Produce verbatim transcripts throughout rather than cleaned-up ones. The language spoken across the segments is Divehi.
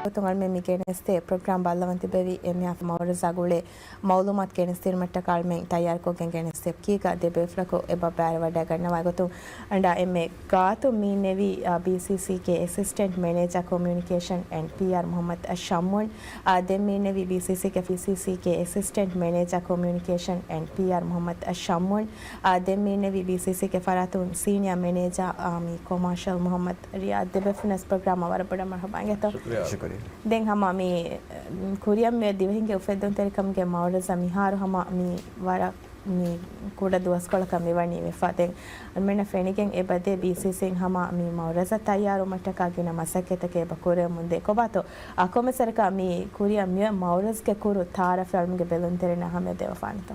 ގޮތުން އަޅުމެން މި ގެނެސްދޭ ޕްރޮގްރާމް ބައްލަވަން ތިބެވި އެންމެހާ މައުރަޒާ ގުޅޭ މައުލޫމާތު ގެނެސްދިނުމަށްޓަކާ އަޅުމެން ތައްޔާރުކޮށްގެން ގެނެސްދޭ ކީކަ ދެ ބޭފުޅަކު އެބަ ބައިވެރިވަޑައިގަންނަވާ ގޮތުން އަންޑާ އެންމެ ގާތު މީންނެވީ، އާ، ބީސީސީގެ އެސިސްޓެންޓް މެނޭޖާ ކޮމިއުނިކޭޝަން އެންޑް ޕީއާރް މުހައްމަދު ޝަމްއުން، އާ، ދެން މީންނެވީ ބީސީސީގެ، ބީސީސީގެ އެސިސްޓެންޓް މެނޭޖާ ކޮމިއުނިކޭޝަން އެންޑް ޕީއާރް މުހައްމަދު ޝަމްއުން، އާ، ދެން މީންނެވީ ބީސީސީގެ ފަރާތުން ސީނިއަރ މެނޭޖާ، އާ، މީ ކޮމާޝަލް މުހައްމަދު ރިޔާދު. ދެ ބޭފުޅުންވެސް ޕްރޮގްރާމަށް ވަރަށް ބޮޑަށް މަރުޙަބާ އިނގޭތޯ. ޝުކުރިއްޔާ. ޝުކުރިއްޔާ. ދެން ހަމަ މި، މް، ކުރިއަށް މި ދިވެހިންގެ އުފެއްދުންތެރިކަމުގެ މައުރަޒާ މިހާރު ހަމަ މި ވަރަށް މި ކުޑަ ދުވަސްކޮޅަކަށް މިވަނީ ވެފަ. ދެން އަޅުމެންނަށް ފެނިގެން އެބަދޭ ބީސީސީން ހަމަ މި މައުރަޒާ ތައްޔާރުވުމަށްޓަކާ ގިނަ މަސައްކަތްތަކެއް އެބަ ކުރެވެމުންދޭ. ކޮބާތޯ އާ ކޮންމެސް ވަރަކަށް މި ކުރިއަށް މިއޮތް މައުރަޒްގެ ކުރު ތައާރަފް އަޅުމެންގެ ބެލުންތެރިންނަށް ހަމަޔަށް ދެވިފާނެތޯ؟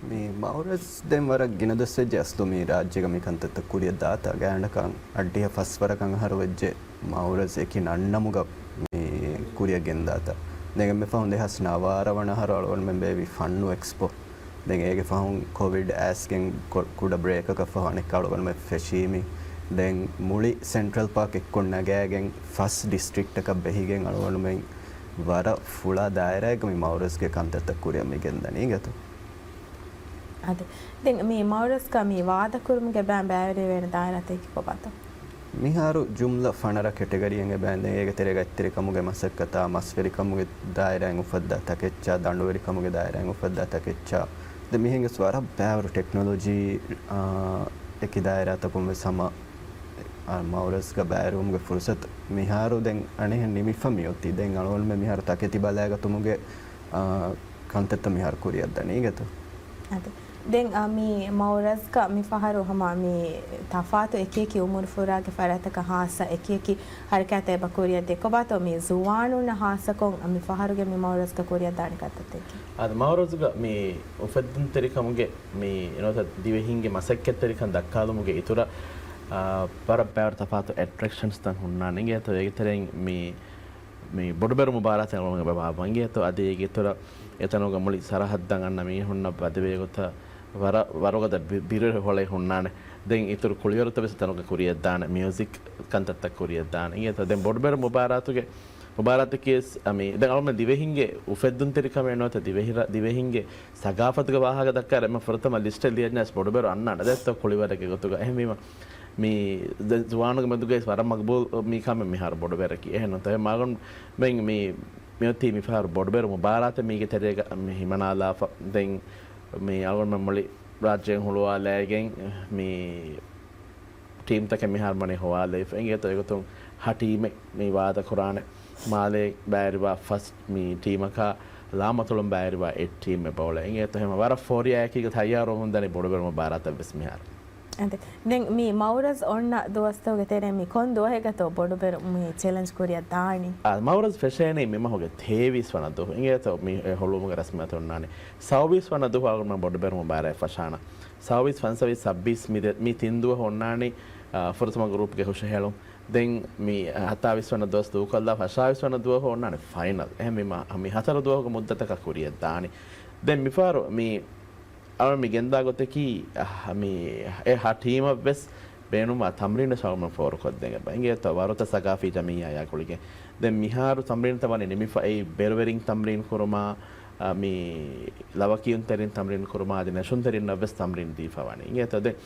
މި މައުރަޒް ދެން ވަރަށް ގިނަ ދުވަސް ވެއްޖެ އަސްލު މި ރާއްޖޭގަ މި ކަންތައްތައް ކުރިއަށް ދާތާ. ގާތްގަނޑަކަށް އަށްޑިހަ ފަސް ވަރަކަށް އަހަރު ވެއްޖެ މައުރަޒް އެކި ނަންނަމުގަ މި ކުރިއަށް ގެންދާތާ. ދެން އެންމެ ފަހުން ދެހާސް ނަވާރަ ވަނަ އަހަރު އަޅުގަނޑުމެން ބޭއްވި ފަންނު އެކްސްޕޯ. ދެން އޭގެ ފަހުން ކޮވިޑް އައިސްގެން ކު-، ކުޑަ ބްރޭކަކަށް ފަހު އަނެއްކާ އަޅުގަނޑުމެން ފެށީމީ. ދެން މުޅި ސެންޓްރަލް ޕާކް އެއްކޮށް ނަގާގެން ފަސް ޑިސްޓްރިކްޓަކަށް ބެހިގެން އަޅުގަނޑުމެން ވަރަށް ފުޅާ ދާއިރާއެއްގަ މި މައުރަޒްގެ ކަންތައްތައް ކުރިއަށް މި ގެންދަނީ އިނގޭތޯ. އަދި ދެން މި މައުރަޒްގަ މި ވާދަކުރުމުގެ ބައިން ބައިވެރިވެވޭނެ ދާއިރާތަކެއް ކޮބާތޯ؟ މިހާރު ޖުމްލަ ފަނަރަ ކެޓަގަރީއެއް އެބައިން. ދެން އޭގެ ތެރޭގަ އަތްތެރިކަމުގެ މަސައްކަތާ، މަސްވެރިކަމުގެ ދާއިރާއިން އުފައްދާ ތަކެއްޗާ، ދަނޑުވެރިކަމުގެ ދާއިރާއިން އުފައްދާ ތަކެއްޗާ، ދެން މިހެން ވެސް ވަރަށް ބައިވަރު ޓެކްނޮލޮޖީ، އާ، އެކި ދާއިރާތަކުން ވެސް ހަމަ، އާ، މައުރަޒްގަ ބައިވެރިވުމުގެ ފުރުސަތު މިހާރު ދެން އަނެއްހެން ނިމިފަ މިއޮތީ. ދެން އަޅުގަނޑުމެން މިހާރު ތަކެތި ބަލައިގަތުމުގެ، އާ، ކަންތައްތައް މިހާރު ކުރިއަށްދަނީ އިނގޭތޯ. އަދި ދެން، އާ، މި މައުރަޒްގަ މި ފަހަރު ހަމަ މި ތަފާތު އެކިއެކި އުމުރުފުރާގެ ފަރާތަކަށް ހާއްސަ އެކިއެކި ހަރަކާތެއް އެބަ ކުރިއަށްދޭ. ކޮބާތޯ މި ޒުވާނުންނަށް ހާއްސަކޮށް މި ފަހަރުގެ މި މައުރަޒްގަ ކުރިއަށްދާނެ ކަންތައްތަކެއް؟ އާދެ، މައުރަޒްގަ މި އުފެއްދުންތެރިކަމުގެ މި ނުވަތަ ދިވެހިންގެ މަސައްކަތްތެރިކަން ދައްކާލުމުގެ އިތުރަށް، އާ، ވަރަށް ބައިވަރު ތަފާތު އެޓްރެކްޝަންސްތައް ހުންނާނެ އިނގޭތޯ. އޭގެ ތެރެއިން މި މި ބޮޑުބެރު މުބާރާތެއް އަޅުގަނޑުމެން އެބަ ބާއްވަން އިނގޭތޯ. އަދި އޭގެ އިތުރަށް އެތަނުގަ މުޅި ސަރަހައްދަށް އަންނަ މީހުންނަށް ވަދެވޭ ގޮތަށް ވަރަށް، ވަރުގަދަ ބި-، ބިރުވެރި ހޮޅެއް ހުންނާނެ. ދެން އިތުރު ކުޅިވަރުތައް ވެސް އެތަނުގަ ކުރިއަށްދާނެ، މިއުޒިކް ކަންތައްތައް ކުރިއަށްދާނެ އިނގޭތޯ. ދެން ބޮޑުބެރު މުބާރާތުގެ، މުބާރާތަކީ ވެސް، އަ، މި، ދެން އަޅުގަނޑުމެން ދިވެހިންގެ އުފެއްދުންތެރިކަމެއް ނުވަތަ ދިވެހިރަ-، ދިވެހިންގެ ސަގާފަތުގެ ވާހަކަ ދައްކާ އެންމެ ފުރަތަމަ ލިސްޓެއް ލިޔަންޏާސް ބޮޑުބެރު އަންނާނެ ދެއްތޯ ކުޅިވަރެއްގެ ގޮތުގަ. އެހެންވީމަ، މި ދެ ޒުވާނުންގެ މެދުގައި ވަރަށް މަގްބޫލް މި ކަމެއް މިހާރު ބޮޑުބެރަކީ. އެހެން ނޫންތޯ؟ އެ މާގޮން މެން މި، މިއޮތީ މިފަހަރު ބޮޑުބެރު މުބާރާތެއް މީގެ ތެރޭގަ މި ހިމަނާލާފަ. ދެން މި އަޅުގަނޑުމެން މުޅި ރާއްޖޭން ހުޅުވާލައިގެން މި ޓީމްތަކެއް މިހާރު މަނި ހޮވާލައިފަ. އިނގޭތޯ އެގޮތުން ހަ ޓީމެއް މި ވާދަކުރާނެ. މާލޭ ބައިވެރިވާ ފަސް މި ޓީމަކާ ލާމަތޮޅުން ބައިވެރިވާ އެއް ޓީމެއް ބައުޅޭ. އިނގޭތޯ ހަމަ ވަރަށް ފޯރިޔާއެކީގަ ތައްޔާރުވަމުންދަނީ ބޮޑުބެރު މުބާރާތަށް ވެސް މިހާރު. އަދި، ދެން މި މައުރަޒް އޮންނަ ދުވަސްތަކުގެ ތެރޭ މި ކޮން ދުވަހެއްގަތޯ ބޮޑުބެރު މި ޗެލެންޖް ކުރިއަށް ދާނީ؟ އާ، މައުރަޒް ފެށޭނީ މި މަހުގެ ތޭވީސް ވަނަ ދުވަހު. އިނގޭތޯ މި އެ ހުޅުވުމުގެ ރަސްމިއްޔަތު އޮންނާނީ ސައުވީސް ވަނަ ދުވަހު އަޅުގަނޑުމެން ބޮޑުބެރު މުބާރާތް ފަށާނަ. ސައުވީސް، ފަންސަވީސް، ސައްބީސް މި ދެ-، މި ތިން ދުވަހު އޮންނާނީ، އާ، ފުރަތަމަ ގްރޫޕްގެ ހުށަހެޅުން. ދެން މި ހަތާވީސް ވަނަ ދުވަސް ދޫކޮށްލާ ފަށާވީސް ވަނަ ދުވަހު އޮންނާނެ ފައިނަލް. އެހެންވީމަ، މި ހަތަރު ދުވަހުގެ މުއްދަތަކަށް ކުރިއަށް ދާނީ. ދެން މިފަހަރު މި އަޅު މި ގެންދާ ގޮތަކީ، އަހް، މި އެ ހަ ޓީމަށްވެސް ބޭނުންވާ ތަމްރީނެއް ޝައުމަށް ފޯރުކޮށްދޭން އެބަ އިނގޭތޯ ވަރުތަ ސަގާފީ ޖަމިއްޔާއާ ގުޅިގެން. ދެން މިހާރު ތަމްރީންތައް ވަނީ ނިމިފަ އެއީ ބެރުވެރިން ތަމްރީން ކުރުމާ، އަ، މި ލަވަކިޔުންތެރިން ތަމްރީން ކުރުމާ އަދި ނެށުންތެރިންނަށްވެސް ތަމްރީން ދީފަ ވަނީ. އިނގޭތޯ ދެން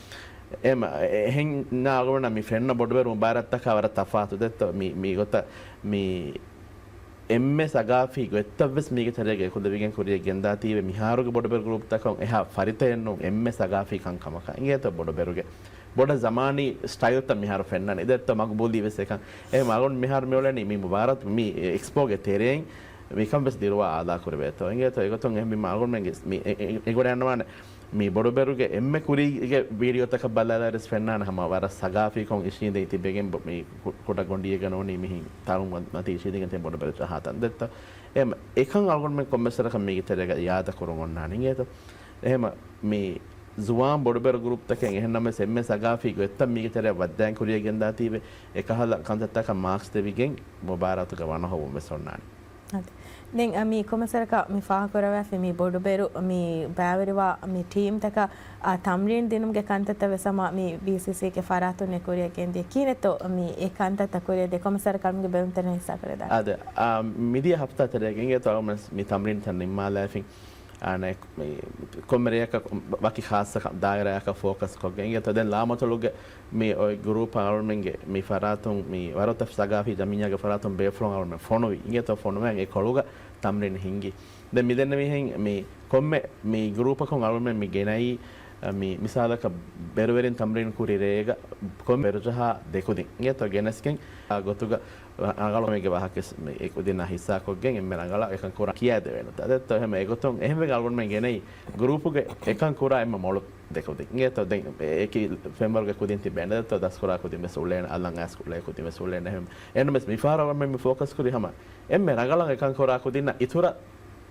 އެ މަ-، އެ-، އެހެން ނާގުނަ މި ފެންނަ ބޮޑުބެރު މުބާރާތްތަކާ ވަރަށް ތަފާތު ދެއްތޯ މި، މި ގޮތަށް މި އެންމެ ސަގާފީ ގޮތްތައްވެސް މީގެ ތެރޭގަ އެކުލެވިގެން ކުރިއަށް ގެންދާތީވެ މިހާރުގެ ބޮޑުބެރު ގްރޫޕްތަކަށް އެހާ ފަރިތައެއްނޫން އެންމެ ސަގާފީ ކަންކަމަކަށް. އިނގޭތޯ ބޮޑުބެރުގެ ބޮޑަށް ޒަމާނީ ސްޓައިލްތައް މިހާރު ފެންނަނީ. ދެއްތޯ މަގުބޫލީވެސް އެކަން. އެހެން އަޅުގަނޑު މިހާރު މިއުޅެނީ މި މުބާރާތު މި އެކްސްޕޯގެ ތެރެއިން މިކަން ވެސް ދިރުވާ އާލާކުރެވޭތޯ. އިނގޭތޯ އެގޮތުން އެހެން މި އަޅުގަނޑުމެންގެ މި އެ-، އެ-، އެ-، އެގޮޑަށް އަންނަވާނެ މި ބޮޑުބެރުގެ އެންމެ ކުރީގެ ވީޑިއޯތަކަށް ބަލާލާއިރުވެސް ފެންނާނެ ހަމަ ވަރަށް ސަގާފީކޮށް އިށީނދެ ތިބެގެން ބޮ-، މި ކު-، ކުޑަ ގޮނޑިއެއްގަ ނޫނީ މިހިން ތަޅުން މަތީ އިށީނދެގެން ތި ބޮޑުބެރު ޖަހާ ތަން ދެއްތޯ. އެހެން އެކަން އަޅުގަނޑުމެން ކޮންމެސް ވަރަކަށް މީގެ ތެރޭގަ އިއާދަ ކުރުން އޮންނާނެ އިނގޭތޯ. އެހެން މި ޒުވާން ބޮޑުބެރު ގްރޫޕްތަކެއް އެހެންނަމަވެސް އެންމެ ސަގާފީ ގޮތްތައް މީގެ ތެރެއަށް ވައްދާން ކުރިއަށް ގެންދާތީވެ އެކަހަލަ ކަންތައްތަކަށް މާކްސް ދެވިގެން މުބާރާތުގަ ވަނަ ހޮވުން ވެސް އޮންނާނެ. ދެން މި ކޮމެސަރަކަށް މި ފާހަގަކުރައްވާފި މި ބޮޑުބެރު މި ބައިވެރިވާ މި ޓީމްތަކަށް ތަމްރީން ދިނުމުގެ ކަންތައްތައް ވެސް ހަމަ މި ބީސީސީގެ ފަރާތުން ކުރިއަށް ގެންދިޔަ ކީނެއްތޯ މި އެ ކަންތައްތައް ކުރިއަށް ދޭ ކޮމެސަރަކަށް އަޅުމެންގެ ބެލުންތެރިން ހިއްސާކުރެދާނެ؟ އާދެ، އާ، މިދިޔަ ހަފްތާ ތެރޭގަ އިނގޭތޯ އަޅުމެން މި ތަމްރީންތައް ނިންމާލައިފިން. އާނ، އެ، މި ކޮންމެ ރެއަކަށް ވަކި ޚާއްޞަ ދާއިރާއަކަށް ފޯކަސް ކޮށްގެން އިނގޭތޯ ދެން ލާމަތޮޅުގެ މި އޮތް ގްރޫޕް އަޅުމެންގެ މި ފަރާތުން މި ވަރަށް ސަގާފީ ޖަމިއްޔާގެ ފަރާތުން ބޭފުޅުން އަޅުމެން ފޮނުވި. އިނގޭތޯ ފޮނުވެން އެ ކޮޅުގަ ތަމްރީން ހިންގި. ދެން މިދެންނެވިހެން މި ކޮންމެ މި ގްރޫޕަކުން އަޅުމެން މި ގެނައީ، މި މިސާލަކަށް ބެރުވެރިން ތަމްރީން ކުރި ރޭގަ ކޮންމެ ބެރުޖަހާ ދެކުދިން އިނގޭތޯ ގެނެސްގެން އާ ގޮތުގަ ރަނގަޅު މީގެ ވާހަކަ މި އެކުދިންނާ ހިއްސާކޮށްގެން އެންމެ ރަނގަޅަށް އެކަން ކުރާ ކިޔާދެވޭނެ. އަދެއްތޯ އެހެން އެގޮތުން އެހެންވެގެން އަޅުގަނޑުމެން ގެނައީ ގްރޫޕުގެ އެކަން ކުރާ އެންމެ މޮޅު ދެކުދިން. އިނގޭތޯ ދެން އެކި ފެންވަރުގެ ކުދިން ތިބޭނެ. އަދެއްތޯ ދަސްކުރާ ކުދިން ވެސް އުޅޭނެ، އަލަށް އައިސް އުޅޭ ކުދިން ވެސް އުޅޭނެ. އެހެން އެންމެ މިފަހަރު އަޅުގަނޑުމެން މި ފޯކަސް ކުރީ ހަމަ އެންމެ ރަނގަޅަށް އެކަން ކުރާ ކުދިންނަށް އިތުރަށް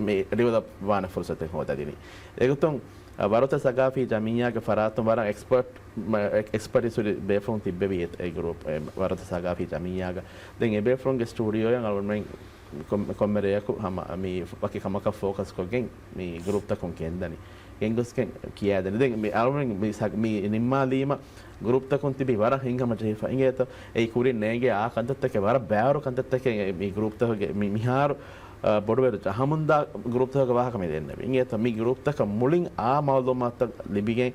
މި ޑިވެލޮޕް ވާނެ ފުރުސަތެއް ހޯދަދިނީ. އެގޮތުން، އަ، ވަރުތަ ސަގާފީ ޖަމިއްޔާގެ ފަރާތުން ވަރަށް އެކްސްޕަޓް، އެކްސްޕަޓިސް ހުރި ބޭފުޅުން ތިއްބެވި އެ، އެ ގްރޫޕް، އެ ވަރުތަ ސަގާފީ ޖަމިއްޔާގަ. ދެން އެ ބޭފުޅުންގެ ސްޓޫޑިއޯއަށް އަޅުގަނޑުމެން ކޮން-، ކޮންމެ ރެޔަކު ހަމަ މި ވަކި ކަމަކަށް ފޯކަސް ކޮށްގެން މި ގްރޫޕްތަކުން ގެންދަނީ. ގެންގޮސްގެން ކިޔާދެނީ. ދެން މި އަޅުގަނޑު މި ސަ-، މި ނިންމާލީމަ ގްރޫޕްތަކުން ތިބި ވަރަށް ހިތްހަމަޖެހިފަ އިނގޭތޯ. އެއީ ކުރިން ނޭނގޭ އާ ކަންތައްތަކެއް ވަރަށް ބައިވަރު ކަންތައްތަކެއް މި ގްރޫޕްތަކުގެ މި މިހާރު، އަ، ބޮޑުބެރު ޖަހަމުންދާ ގްރޫޕްތަކުގެ ވާހަކަ މި ދެންނެވި. އިނގޭތޯ މި ގްރޫޕްތަކަށް މުޅިން އާ މައުލޫމާތުތައް ލިބިގެން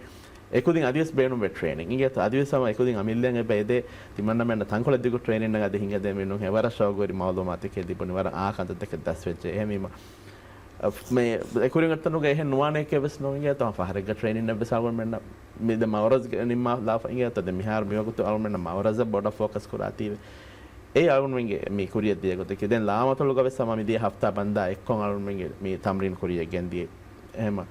އެކުދިން އަދިވެސް ބޭނުންވޭ ޓްރޭނިން. އިނގޭތޯ އަދިވެސް ހަމަ އެކުދިން އަމިއްލައިން އެބަ އެދޭ ތިމަންނަމެންނަށް ތަންކޮޅެއް ދިގު ޓްރޭނިންއެއް އަދި ހިނގަދޭ މިނޫން ހޭ ވަރަށް ޝައުގުވެރި މައުލޫމާތެކޭ ލިބުނީ ވަރަށް އާ ކަންތައްތަކެއް ދަސްވެއްޖެ. އެހެންވީމަ އަ، މި އެކުރިން އޮތްތަނުގަ އެހެން ނުވާނެކޭ ވެސް ނޫން އިނގޭތޯ ފަހަރެއްގަ ޓްރޭނިންއެއް ވެސް އަޅުގަނޑުމެންނަށް މި ދެ މައުރަޒް ނިންމާލާފަ އިނގޭތޯ ދެ މިހާރު މިވަގުތު އަޅުގަނޑުމެންނަށް މައުރަޒަށް ބޮޑަށް ފޯކަސް ކުރާތީވެ. އެ އަޅުގަނޑުމެންގެ މި ކުރިއަށް ދިޔަ ގޮތަކީ. ދެން ލާމަތޮޅުގަ ވެސް ހަމަ މިދިޔަ ހަފްތާ ބަންދާ އެއްކޮށް އަޅުގަނޑުމެންގެ މި ތަމްރީން ކުރިއަށް ގެންދިޔަ. އެހެމަ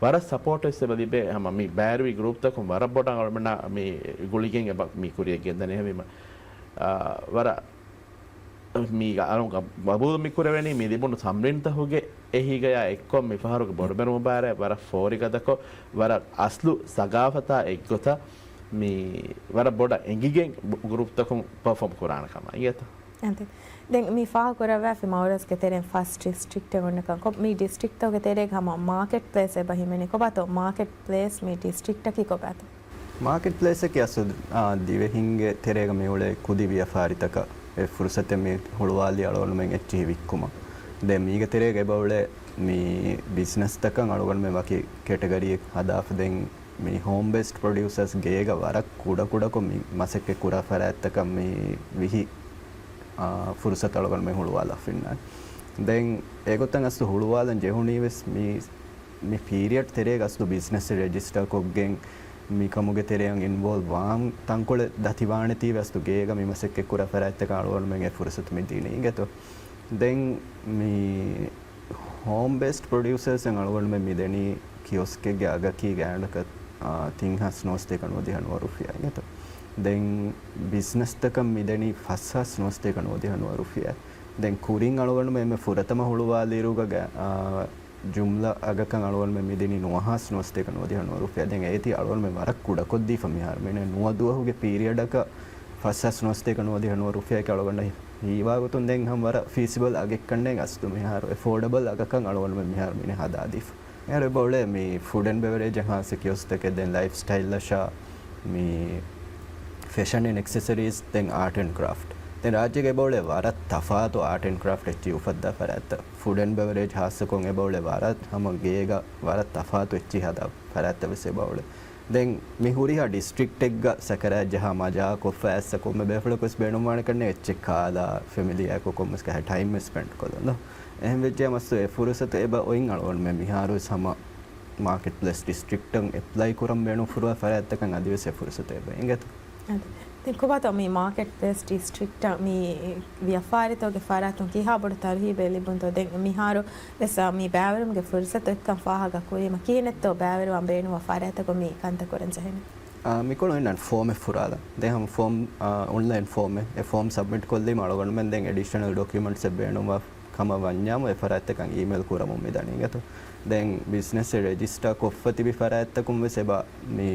ވަރަށް ސަޕޯޓް ވެސް އެބަ ލިބޭ. ހަމަ މި ބައިވެރިވި ގްރޫޕްތަކުން ވަރަށް ބޮޑަށް އަޅުގަނޑުމެންނާ މި ގުޅިގެން އެބަ މި ކުރިއަށް ގެންދަނީ. އެހެމަ، އާ، ވަރަށް މީގަ އަޅުގަ ގަބޫލު މި ކުރެވެނީ މި ލިބުނު ތަމްރީންތަކުގެ އެހީގަޔާ އެއްކޮށް މިފަހަރުގެ ބޮޑުބެރުމު ބާރެއް ވަރަށް ފޯރިގަދަކޮށް، ވަރަށް އަސްލު ސަގާފަތާ އެއްގޮތަށް މި ވަރަށް ބޮޑަށް އެނގިގެން ގްރޫޕްތަކުން ޕަރފޯމް ކުރާނެ ކަމަށް އިނގޭތަ؟ އެހެން. ދެން މި ފާހަގަކުރައްވާފި މައުރަޒްގެ ތެރެއިން ފަސް ޑިސްޓްރިކްޓެއް އޮންނަކަން. ކޮ-، މި ޑިސްޓްރިކްޓްތަކުގެ ތެރޭގަ ހަމަ މާކެޓް ޕްލޭސް އެބަ ހިމެނޭ. ކޮބާތޯ މާކެޓް ޕްލޭސް މި ޑިސްޓްރިކްޓަކީ ކޮބާތޯ؟ މާކެޓް ޕްލޭސްއަކީ އަސްލު، އާ، ދިވެހިންގެ ތެރޭގަ މި އުޅޭ ކުދި ވިޔަފާރިތަކަށް އެ ފުރުސަތެއް މި ހުޅުވާލީ އަޅުގަނޑުމެން އެއްޗިހި ވިއްކުމަށް. ދެން މީގެ ތެރޭގަ އެބަ އުޅޭ މި ބިޒްނަސްތަކަށް އަޅުގަނޑުމެން ވަކި ކެޓަގަރީއެއް ހަދާފަ. ދެން މި ހޯމް ބޭސްޑް ޕްރޮޑިއުސަރސް ގޭގަ ވަރަށް ކުޑަކުޑަކޮށް މި މަސައްކަތް ކުރާ ފަރާތްތަކަށް މި ވިހި، އާ، ފުރުސަތު އަޅުގަނޑުމެން ހުޅުވާލާފައިންނާނެ. ދެން އެގޮތަށް އަސްލު ހުޅުވާލަން ޖެހުނީ ވެސް މި މި ޕީރިއަޑް ތެރޭގަ އަސްލު ބިޒްނަސް ރެޖިސްޓާ ކޮށްގެން މި ކަމުގެ ތެރެއަށް އިންވޯލްވް ވާން ތަންކޮޅެއް ދަތިވާނެތީވެ އަސްލު ގޭގަ މި މަސައްކަތް ކުރާ ފަރާތްތަކަށް އަޅުގަނޑުމެން އެ ފުރުސަތު މި ދިނީ އިނގޭތޯ. ދެން މި ހޯމް ބޭސްޑް ޕްރޮޑިއުސަރސް އަޅުގަނޑުމެން މި ދެނީ ކިޔޮސްކެއްގެ އަގަކީ ގާތްގަނޑަކަށް، އާ، ތިން ހާސް ނުވަސަތޭކަ ނުވަދިހަ ނުވަ ރުފިޔާ އިނގޭތޯ. ދެން ބިޒްނަސްތަކަށް މި ދެނީ ފަސް ހާސް ނުވަސަތޭކަ ނުވަދިހަ ނުވަ ރުފިޔާ. ދެން ކުރިން އަޅުގަނޑުމެން އެންމެ ފުރަތަމަ ހުޅުވާލިއިރުގަ ގަ-، އާ، ޖުމްލަ އަގަކަށް އަޅުގަނޑުމެން މިދިނީ ނުވަ ހާސް ނުވަސަތޭކަ ނުވަދިހަ ނުވަ ރުފިޔާ. ދެން އޭތި އަޅުގަނޑުމެން ވަރަށް ކުޑަކޮށްދީފަ މިހާރު. މިނެ ނުވަ ދުވަހުގެ ޕީރިއަޑަކަށް ފަސް ހާސް ނުވަސަތޭކަ ނުވަދިހަ ނުވަ ރުފިޔާއަކީ އަޅުގަނޑަށް ހީވާގޮތުން ދެން ހަމަ ވަރަށް ފީސިބަލް އަގެއްކަންނޭނގެ އަސްލު މިހާރު އެފޯޑަބަލް އަގަކަށް އަޅުގަނޑުމެން މިހާރު މިނެ ހަދާދީފަ. އެހެން އެބަ އުޅޭ މި ފުޑް އެންޑް ބެވަރޭޖް ހާއްސަ ކިޔޮސްކްތަކެއް ދެން ލައިފް ސްޓައިލްއަށާ މި ފެޝަން އެންޑް އެކްސެސަރީޒް ދެން އާޓް އެންޑް ކްރާފްޓް. ދެން ރާއްޖޭގަ އެބަ އުޅޭ ވަރަށް ތަފާތު އާޓް އެންޑް ކްރާފްޓް އެއްޗިހި އުފައްދާ ފަރާތްތައް. ފުޑް އެންޑް ބެވަރޭޖް ހާއްސަކޮށް އެބަ އުޅޭ ވަރަށް ހަމަ ގޭގަ ވަރަށް ތަފާތު އެއްޗިހި ހަދާ ފަރާތްތައް ވެސް އެބަ އުޅޭ. ދެން މި ހުރިހާ ޑިސްޓްރިކްޓެއްގަ ސަކަރާތް ޖަހާ މަޖާ ކޮށްފަ އައިސް ކޮންމެ ބޭފުޅަކު ވެސް ބޭނުންވާނެ ކަންނޭ އެއްޗެއް ކާލާ ފެމިލީއާއެކު ކޮންމެސް ކަހަ ޓައިމް ވެސް ސްޕެންޑް ކޮށްލަން. އެހެން ވެއްޖެ މަސްތު އެ ފުރުސަތު އެބަ އޮތް އަޅުގަނޑުމެން މިހާރު ވެސް ހަމަ މާކެޓް ޕްލޭސް ޑިސްޓްރިކްޓަށް އެޕްލައި ކުރަން ބޭނުން ފުރުވާ ފަރާތްތަކަށް އަދިވެސް އެ ފުރުސަތު އެބަ އިނގޭތޯ. އަދި، ދެން ކޮބާތޯ މި މާކެޓް ޕްލޭސް ޑިސްޓްރިކްޓަށް މި ވިޔަފާރިތަކުގެ ފަރާތުން ކިހާ ބޮޑު ތަރުހީބެއް ލިބުންތޯ؟ ދެން މިހާރު ވެސް މި ބައިވެރިވުމުގެ ފުރުސަތު އޮތްކަން ފާހަގަ ކުރީމަ ކިހިނެއްތޯ ބައިވެރިވާން ބޭނުންވާ ފަރާތްތަކުން މި ކަންތައް ކުރަން ޖެހެނީ؟ އާ، މިކޮޅު އިންނަން ފޯމެއް ފުރާލަން. ދެން ހަމަ ފޯމް، އާ، އޮންލައިން ފޯމެއް. އެ ފޯމް ސަބްމިޓް ކޮށްލީމަ އަޅުގަނޑުމެން ދެން އެޑިޝަނަލް ޑޮކިއުމަންޓްސް އެއް ބޭނުންވާ ކަމަށް ވަންޏާމު އެ ފަރާތްތަކަށް އީމެއިލް ކުރަމުން މިދަނީ އިނގޭތޯ. ދެން ބިޒްނަސް ރެޖިސްޓާ ކޮށްފަ ތިބި ފަރާތްތަކުން ވެސް އެބަ މި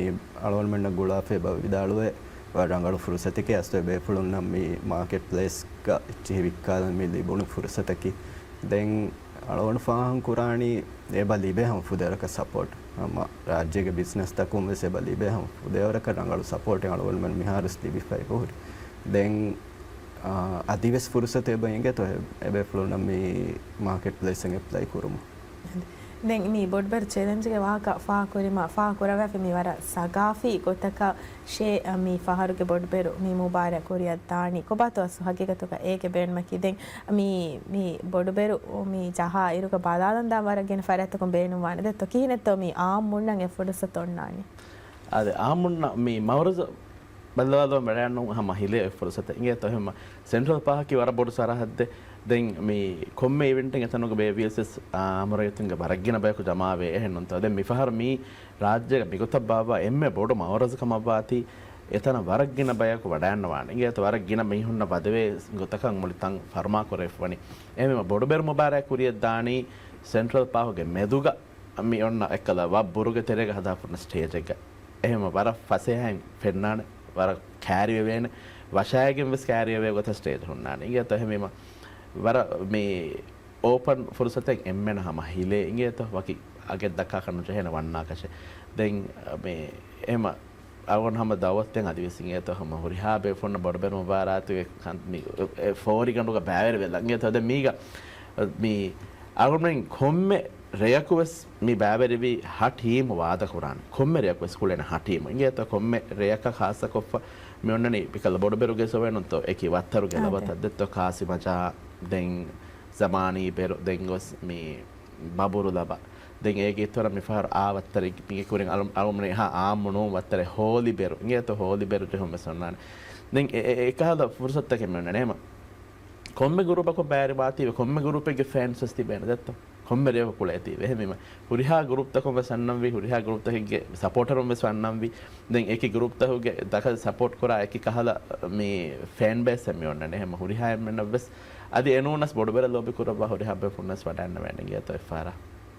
އަޅުގަނޑުމެންނަށް ގުޅާފަ އެބަ ވިދާޅުވޭ ވަރަށް ރަނގަޅު ފުރުސަތެކޭ އަސްލު އެ ބޭފުޅުންނަށް މި މާކެޓް ޕްލޭސްގަ އެއްޗިހި ވިއްކާލަން މި ލިބުނު ފުރުސަތަކީ. ދެން އަޅުގަނޑު ފާހަގަކުރާނީ އެބަ ލިބޭ ހަމަ ފުދޭވަރަކަށް ސަޕޯޓް. ހަމަ ރާއްޖޭގެ ބިޒްނަސްތަކުން ވެސް އެބަ ލިބޭ ހަމަ ފުދޭވަރަކަށް ރަނގަޅު ސަޕޯޓެއް އަޅުގަނޑުމެން މިހާރުވެސް ލިބިފައި ހުރި. ދެން، އާ، އަދިވެސް ފުރުސަތު އެބަ އިނގޭތޯ އެ، އެބޭފުޅުންނަށް މި މާކެޓް ޕްލޭސްއިން އެޕްލައި ކުރުމުން. ދެން މި ބޮޑުބެރު ޗެލެންޖްގެ ވާހަކަ ފާހަގަކުރީމަ، ފާހަގަކުރައްވާފަ މި ވަރަށް ސަގާފީ ގޮތަކަށް ޝޭ، މި ފަހަރުގެ ބޮޑުބެރު މި މުބާރާތް ކުރިއަށް ދާނީ ކޮބާތޯ އަސްލު ހަގީގަތުގަ އޭގެ ބޭނުމަކީ؟ ދެން މި، މި ބޮޑުބެރު މި ޖަހާ އިރުގަ ބަލާލަން ދާ ވަރަށް ގިނަ ފަރާތްތަކުން ބޭނުންވާނެ ދެއްތޯ؟ ކިހިނެއްތޯ މި އާއްމުންނަށް އެ ފުރުސަތު އޮންނާނީ؟ އާދެ، އާއްމުންނަށް މި މައުރަޒު ބައްލަވާލުމަށް ވަޑައިގަންނަވަން ހަމަ ހިލޭ އެއް ފުރުސަތެއް އިނގޭތޯ. އެހެންމަ ސެންޓްރަލް ޕާކީ ވަރަށް ބޮޑު ސަރަހައްދެއް. ދެން މި ކޮންމެ އިވެންޓެއް އެތަނުގަ ބޭއްވިޔަސް ވެސް، އާ، އަމިއްލަ ރައްޔިތުންގެ ވަރަށް ގިނަ ބަޔަކު ޖަމާވޭ އެހެންނޫންތޯ. ދެން މިފަހަރު މި ރާއްޖޭގަ މިގޮތަށް ބާއްވާ އެންމެ ބޮޑު މައުރަޒު ކަމަށްވާތީ އެތަނަށް ވަރަށް ގިނަ ބަޔަކު ވަޑައިގަންނަވާނެ. އިނގޭތޯ ވަރަށް ގިނަ މީހުންނަށް ވަދެވޭ ގޮތަކަށް މުޅި ތަން ފަރުމާކުރެވިފަވަނީ. އެހެންވީމަ ބޮޑުބެރު މުބާރާތް ކުރިއަށް ދާނީ ސެންޓްރަލް ޕާކުގެ މެދުގަ މި އޮންނަ އެއްކަލަ ވަށް ބުރުގެ ތެރޭގަ ހަދާފަ ހުންނަ ސްޓޭޖެއްގަ. އެހެން ވަރަށް ފަސޭހައިން ފެންނާނެ، ވަރަށް ކާރިވެވޭނެ، ވަށާއިގެން ވެސް ކާރިވެވޭ ގޮތަށް ސްޓޭޖް ހުންނާނެ. އިނގޭތޯ އެހެންވީމަ ވަރަށް މި އޯޕަން ފުރުސަތެއް އެންމެނަށް ހަމަ ހިލޭ އިނގޭތޯ ވަކި އަގެއް ދައްކާކަށް ނުޖެހޭނެ ވަންނާކަށެއް. ދެން މި އެހެމަ އަޅުގަނޑު ހަމަ ދައުވަތު ދޭން އަދިވެސް އިނގޭތޯ ހަމަ ހުރިހާ ބޭފުޅުންނަށް ބޮޑުބެރު މުބާރާތުގެ ކަން-، މި އެ ފޯރިގަނޑުގަ ބައިވެރިވެލަން އިނގޭތޯ. ދެން މީގަ މި އަޅުގަނޑުމެން ކޮންމެ ރެޔަކު ވެސް މި ބައިވެރިވި ހަ ޓީމު ވާދަކުރާނެ. ކޮންމެ ރެޔަކު ވެސް ކުޅޭނެ ހަ ޓީމު. އިނގޭތޯ ކޮންމެ ރެޔަކަށް ޚާއްޞަކޮށްފަ މި އޮންނަނީ މިކަލަ ބޮޑުބެރުގެ ސޮވޭނުންތޯ އެކި ވައްތަރުގެ އާދެ. ލަވަތައް ދެއްތޯ ކާސިމަޖާ ދެން ޒަމާނީ ބެރު ދެން ގޮސް މި ބަބުރުލަބަ. ދެން އޭގެ އިތުރަށް މިފަހަރު އާ ވައްތަރެއް މީގެ ކުރިން އަޅު-، އަޅުމަނެ ހާ އާއްމު ނޫން ވައްތަރެއް ހޯލި ބެރު. އިނގޭތޯ ހޯލި ބެރު ޖެހުން ވެސް އޮންނާނެ. ދެން އެ-، އެ-، އެކަހަލަ ފުރުސަތުތަކެއް މި އޮންނަނީ ހަމަ ކޮންމެ ގުރޫޕަކުން ބައިވެރިވާތީވެ ކޮންމެ ގުރޫޕެއްގެ ފޭންސް ވެސް ތިބޭނެ ދެއްތޯ. ކޮންމެ ރެޔަކު ކުޅޭތީވެ. އެހެންވީމަ ހުރިހާ ގުރޫޕްތަކުން ވެސް އަންނަންވީ، ހުރިހާ ގުރޫޕްތަކެއްގެ ސަޕޯޓަރުން ވެސް އަންނަންވީ. ދެން އެކި ގުރޫޕްތަކުގެ ދަކަށް ސަޕޯޓް ކުރާ އެކި ކަހަލަ މި ފޭން ބޭސްއެއް މި އޮންނަނީ. ހަމަ ހުރިހާ އެންމެންނަށް ވެސް އަދި އެނޫނަސް ބޮޑުބެރަށް ލޯބި ކުރައްވާ ހުރިހާ ބޭފުޅުންނަސް ވަޑައިގަންނަވަން އިނގޭތޯ އެއްފަހަރާ